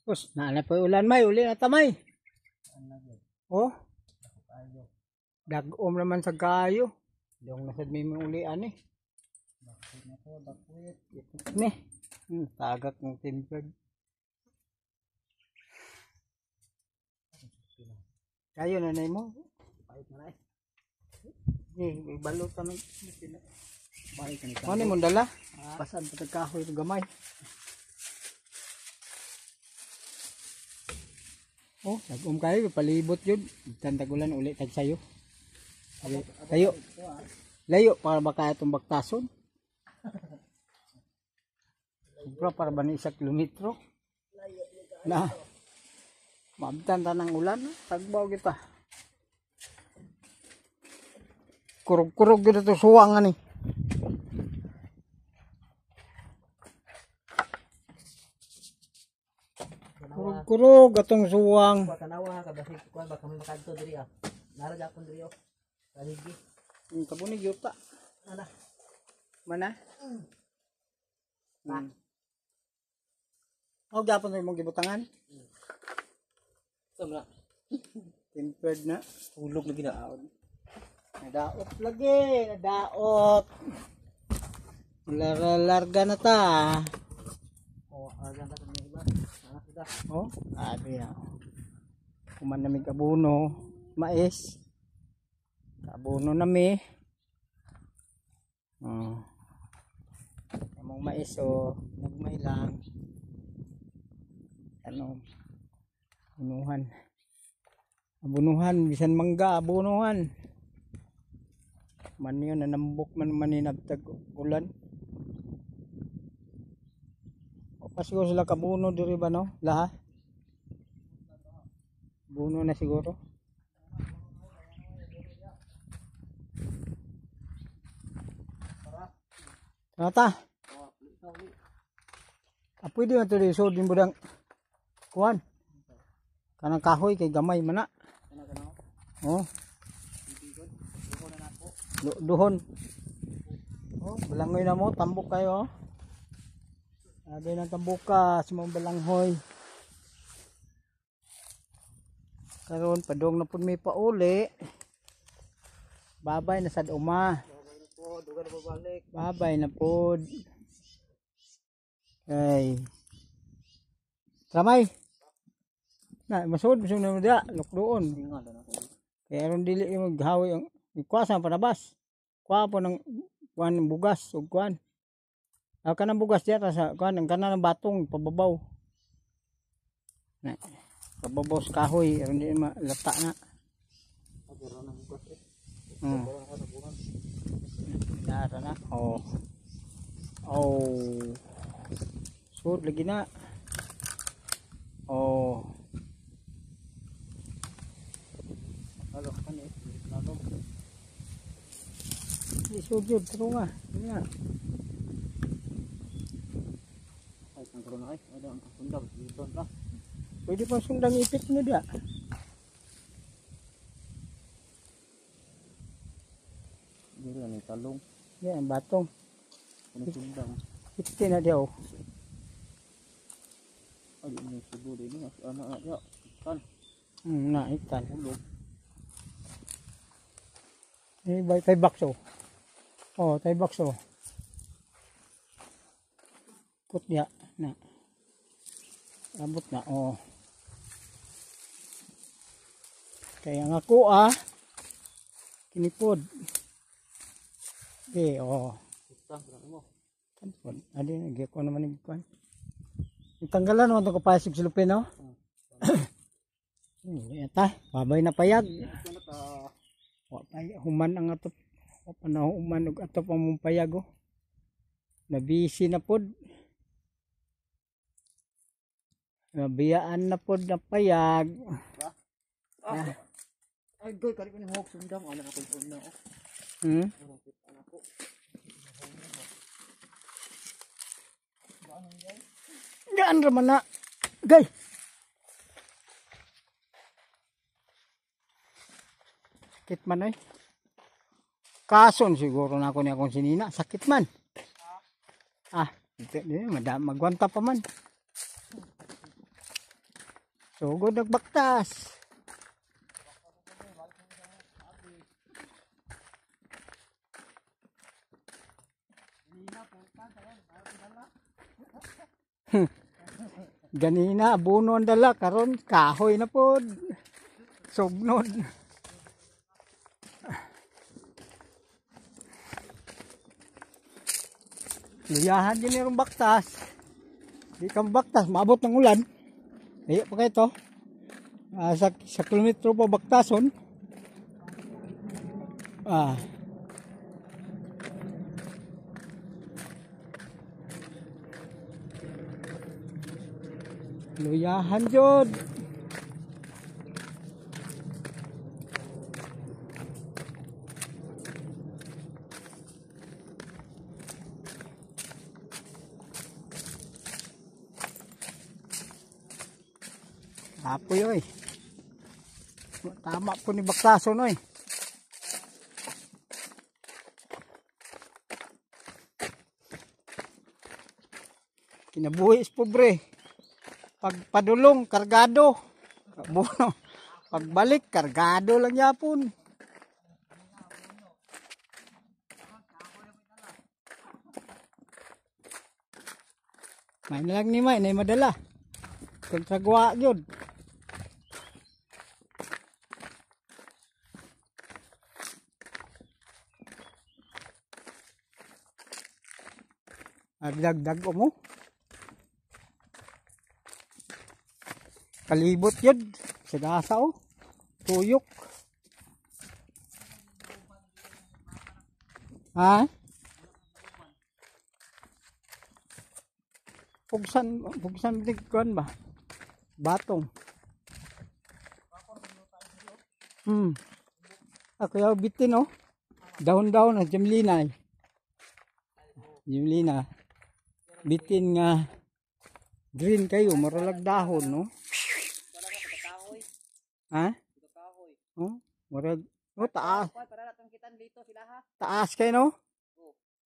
Us, naana pa ulan may, uli na tamay. Oh. Dagom naman sa kayo. Dong nasad may mga ulian eh. Bakwit na ko, bakwit. Ni. Tagak ng timpered. Kayo na na mo. Pahit na eh. Ni, balot ka ng. Balik ka ni Ano mo dala? Pasan pa kahoy gamay. Oh, nag-um kayo, palibot yun. Tantagulan ulit tag sayo. Layo. Layo para baka itong baktason. Sobra para ba ni isa kilometro? Na. Maabtan ta ng ulan, tagbaw kita. Kurog-kurog gito to suwang ani. Kurog-kurog atong suwang. Tanawa ka basig kuan baka may makadto diri ah. Nara gyapon diri oh. Kaligi. Ang kabunig yuta. Ana. Mana? Oh, gyapon na imong gibutangan. Sama. Tempered na. Hulog lagi na. Nadaot lagi, nadaot. Larga na ta. Oh, aga na kami iba. Ana sida. Oh, abi na. Kuman na mig abono, mais. Abono na mi. Oh. Among mais oh, nagmay lang. Ano? Abunuhan. Abunuhan bisan mangga abunuhan. Man yun nanambok man maninabtag ulan. O pa siguro sila kabuno diri ba no? Laha? Buno na siguro. Tata. Ah, pwede na ito so din budang kuan. Kanang kahoy kay gamay man na. Oh. Duhon. Oh, balanghoy na mo, tambok kayo. Oh. Sabi ng tambuka sa mga balanghoy. Karon padong na pud may pauli. Babay na sad uma. Babay na pod. Ay. Ramay. Na masud masud na mo dia lukdoon. Kaya aron dili yung maghawi ang kuha sa panabas. Kuha po ng kuan ng bugas ug kuan. Ang kanang bugas diya ta sa kuan ang kanang batong pababaw. Na pababaw sa kahoy aron dili malata na. Nara na. Oh. Oh. Sud lagi na. Oh. Halo kan eh. Lalo. Di sud yun, taro nga. Nga. Ay, kang corona ay. Ada ang sundang dito ta. Pwede pa sundang ipit mo dia. Dili na ni talong. Yan, batong. Ano sundang? Ipit na dia oh. Ay, ini subo din ni ana na dia. Kan Na, ikan. hulog. Eh, bay tay box oh. Oh, tay box oh. Kut dia na. Abot na oh. Kaya nga ko ah. Kinipod. Okay, oh. Utang na mo. Tampon. Adi, ko naman yung kuan. Tanggalan naman itong kapasig sa lupin, no? Yata, babay na payag. Ano ta? Wa pa human ang atop. Wa pa na human og atop ang mong payag oh. Nabisi na pod. Nabiyaan na pod na payag. Ah. Ay, goy kari ko ni hawk sundang ana ako na oh. Ako. Gaan ra man na. Gay. Sakit man ay. Kason siguro na ako niya akong sinina. Sakit man. Ah, ito, di, magwanta pa man. Sugod nagbaktas. Ganina abono ang dala, karon kahoy na pod. Sugnod. Luyahan din yung baktas. Di ka baktas, maabot ng ulan. Ay, pa kayo to. Sa kilometro pa baktason. Luyahan jud. Apoy oy. Tama po ni baktason oy. Kinabuhi is pobre. Pagpadulong kargado. Buno. Pagbalik kargado lang yapon. May na lang ni may nay madala. Kontragwa gyud. Agdagdag mo. Kalibot yun. Sa gasa oh. Tuyok. Ha? Pugsan, pugsan kuan ba? Batong. Ako yaw bitin oh. Dahon-dahon na jamlina eh. Jamlina. Bitin nga green kayo, muralag dahon no. Ha? Oh, murag oh taas. Taas kayo no?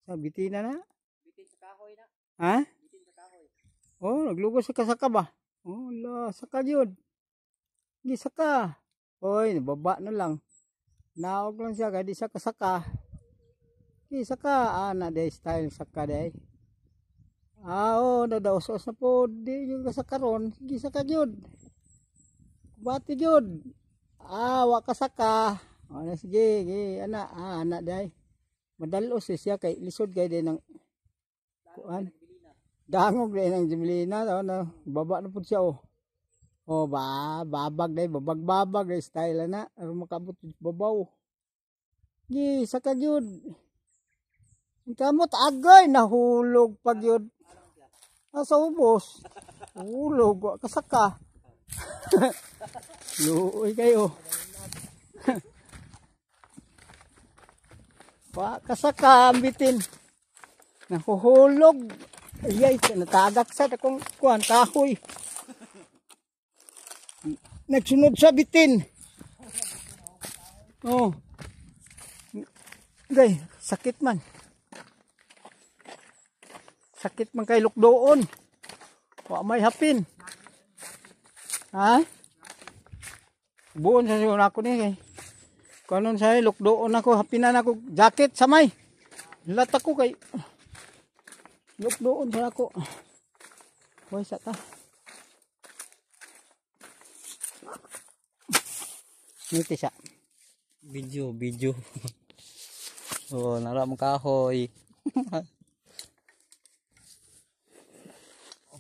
Sa bitina na. Bitin sa kahoy na. Ha? Bitin sa kahoy. Oh, naglugos sa kasaka ba? Oh, la, saka yun. Hindi saka. Oy, nababa na lang. Naog lang siya kaya di siya kasaka. Di saka, ana day style saka day. Oh, nadaos-os na po. Di yung kasaka ron. Di saka yun. Bati yun. Wa kasaka. Oh, na, sige, sige, ana, ana day. Madalos eh siya kay lisod kay day ng kuan. Dangog day ng Jimlina, oh, na, baba na pud siya oh. Oh, ba, babag day, babag-babag day style na, aron makabot babaw. Gi, saka gyud. Kamot agay nahulog pag yun. Asa ubos. Hulog, wa kasaka. Luoy kayo. Wa kasaka ang bitin. Nahuhulog. Ayay, natagak sa akong kuan kahoy. Nagsunod sa bitin. Oh. Gay, sakit man. Sakit man kay lukdoon. Wa may hapin. Ha? Buon sa siyon ako ni kay. Kanon sa lukdoon ako, hapinan ako jacket sa may. Lat ako kay lukdoon sa ako. Hoy sa ta. Niti siya. Video, video. Oh, nara mong kahoy.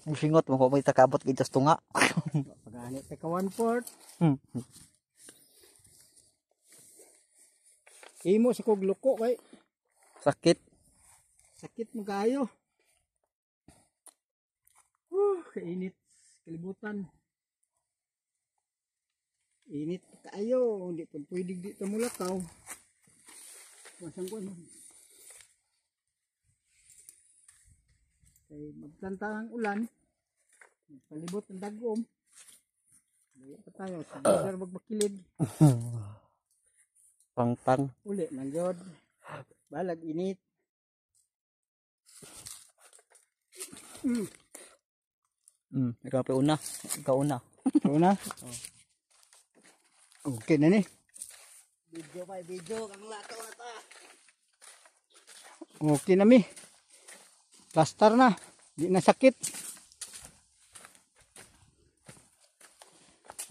Musingot mo ko may takabot gid sa tunga. Pagani ta ka 1/4. Imo sa kog luko kay sakit. Sakit mo kaayo. Kainit kalibutan. Init kaayo, hindi pud pwede dito mulakaw. Wasang ko ano. Kay magplanta ang ulan. Palibot ang dagom. Daya pa tayo sa border magbakilid. Pangpang. Uli man jud. Balag init. Ikaw pa una. Ikaw una. Ito na. Okay na ni. Video pa, video. Kang lato na ta. Okay na mi. Plaster na. Di na sakit.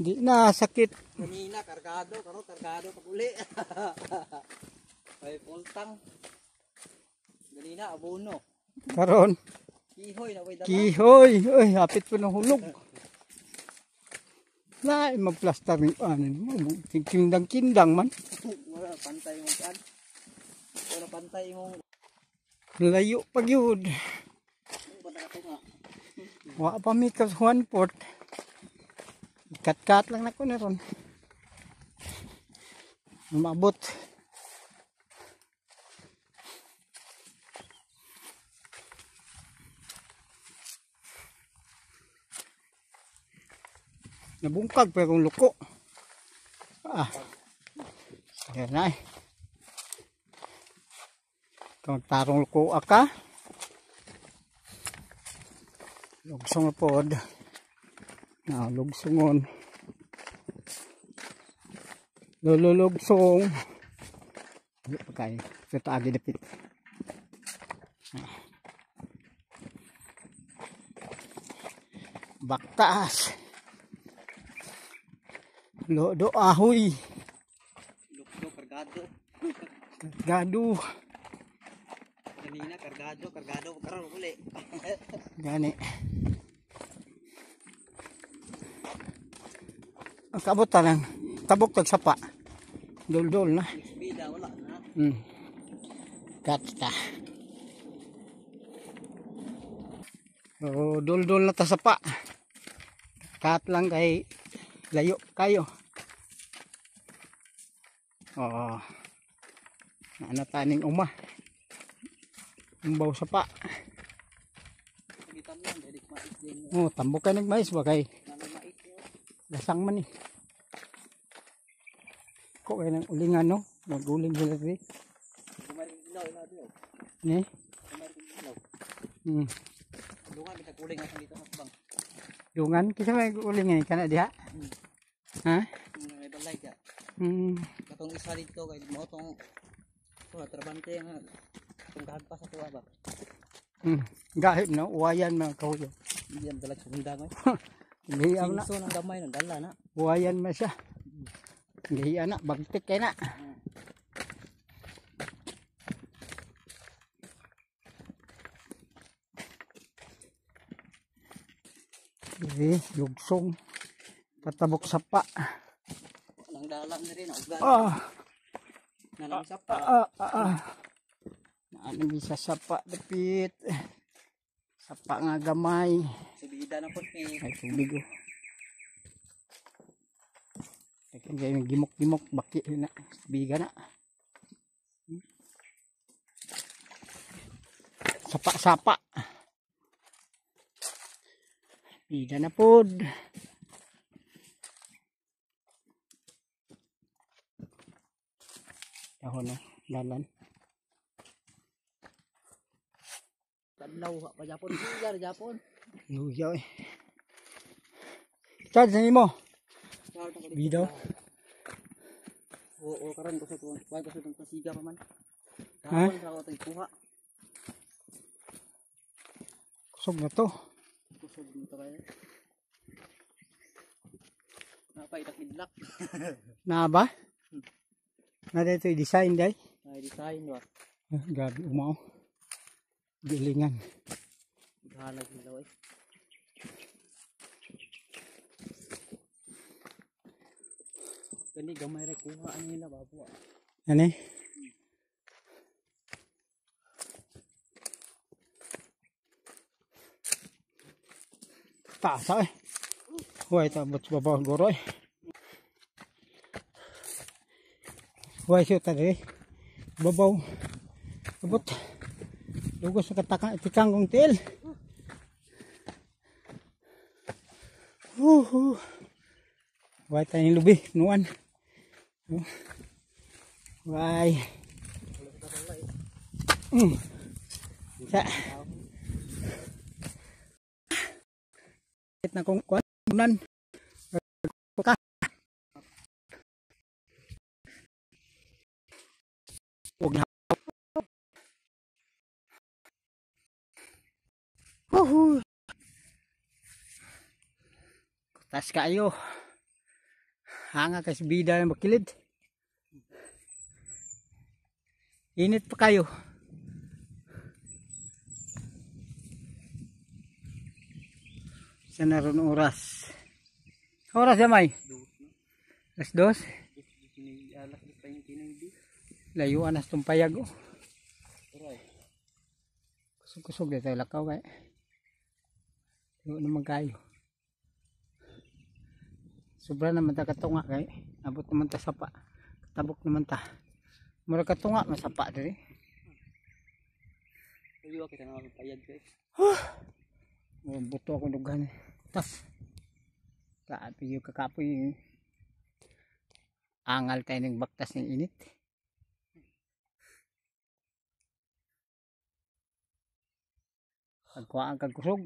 Di na sakit. Kanina, kargado. Karo, kargado pag uli. Ay, pultang. Ganina, abono. Karon. Kihoy na way dala. Kihoy. Uy, hapit po ng hulog. Lain magplastar ni ano mo. Kindang-kindang man. Wala pantay mong kan. Wala pantay mong layo pag yun. Wa pa mi ka Juan Port. Kat-kat lang nako na ron. Umabot. Nabungkag pa akong luko. Ah. Yan na eh. Kung tarong luko ka. Lugsong na pod. Na lugsungon. Lululugsong. Hindi pa kayo. Ito agi dapit. Baktas. Lodo ahoy. Lukso, kargado. Kargado. Kanina, kargado, kargado. Karon uli. Gani. Ang kabot ta lang. Tabok tag sapa. Dol-dol na. Bida, wala na. Kat ta. So, dol-dol na ta sapa. Kat lang kay layo kayo. Oo. Ano taning uma. Umbaw sapa. Oh, tambok ka nagmais ba kay lasang man eh. Ko kay nang ulingan no, naguling sila diri. Ni? Dungan kita kuling ako dito sa bang. Dungan kinsa may ulingan kana diha? Ha? May balay ka. Katong isa dito kay mo tong wala trabante nga tong kahagpas sa tuwa ba. Gahit no, uwayan mga kahuyo. Hindi ang dalag sundang oy. Gihiya na. Sinso ng gamay nang dala na. Uwayan man siya. Gihiya na, bagtik kay na. Diri, lugsong. Patabok sapa. Nang dalang diri na ugan. Ah, Nanang sapa. ah. Naanong bisa sapa dapit. Sapa nga gamay. Subida na po ni. Ay tubig oh. Teka, kayo gimok-gimok baki na biga na. Sapa-sapa. Bida na pod. Dahon na, dalan. Tadlaw pa Japon, luya Japon. Luya eh. Charge na nimo. Bidaw. Oo, karon ko sa tuwang, kuha ko sa tuwang pasiga pa man. Ha? Kahapon sa ako kuha. Kusog na to. Kusog na to kayo. Napaidak-idlak. Na ba? Na dito i-design day. Ay design ba? Ah, grabe umao. Gilingan. Halag nila eh. Kani gamay ra kuha ani nila babo. Ani? Taas eh. Huwag ito, ba't babaw goro eh. Huwag siya tadi. Babaw. Abot. Lugos sa katakang itikang kong tiil. Woohoo. Huwag tayong lubi. Nuan. Why? Sa. Na kong kuan. Huwag na. Woohoo! Tas kayo. Hanga kasi bida ng makilid. Init pa kayo. Sa naroon oras. Oras ya may? Alas 2? Layuan nas tumpayag oh. Kusog-kusog dito tayo lakaw kay. Layo naman kayo. Sobra naman ta katunga kay. Abot naman ta sapa. Katabok naman ta. Mura katunga masapa diri. Layo kita na payag guys. Oh, buto ako dughan. Tas. Kaapi yung kakapoy. Angal tayo ng baktas ng init. Pagkuhaan kag kusog.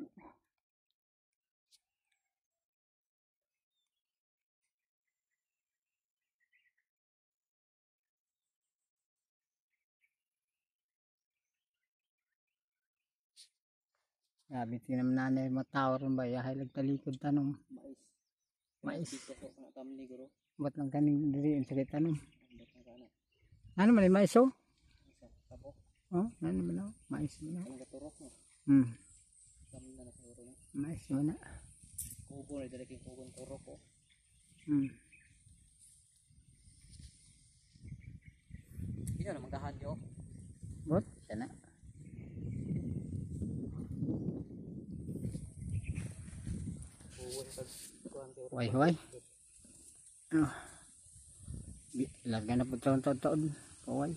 Grabe, tingnan nanay mo tao ron ba? Yahay talikod tanong. Mais. Mais. Dito sa mga tamni guro. Ba't lang kaning diri ang sakit tanong? Ambot na kana. Ano man yung mais oh? Isa tabo. Oh, ano man oh? Mais man oh. Ang gaturok no. Tamni na siguro no. Mais man na. Kugo na dili kay kugon turok oh. Ina na manggahan yo. Bot, sana. Kugon pag kuan kay Huway, huway. Oh. Larga na po taon taon taon. Huway.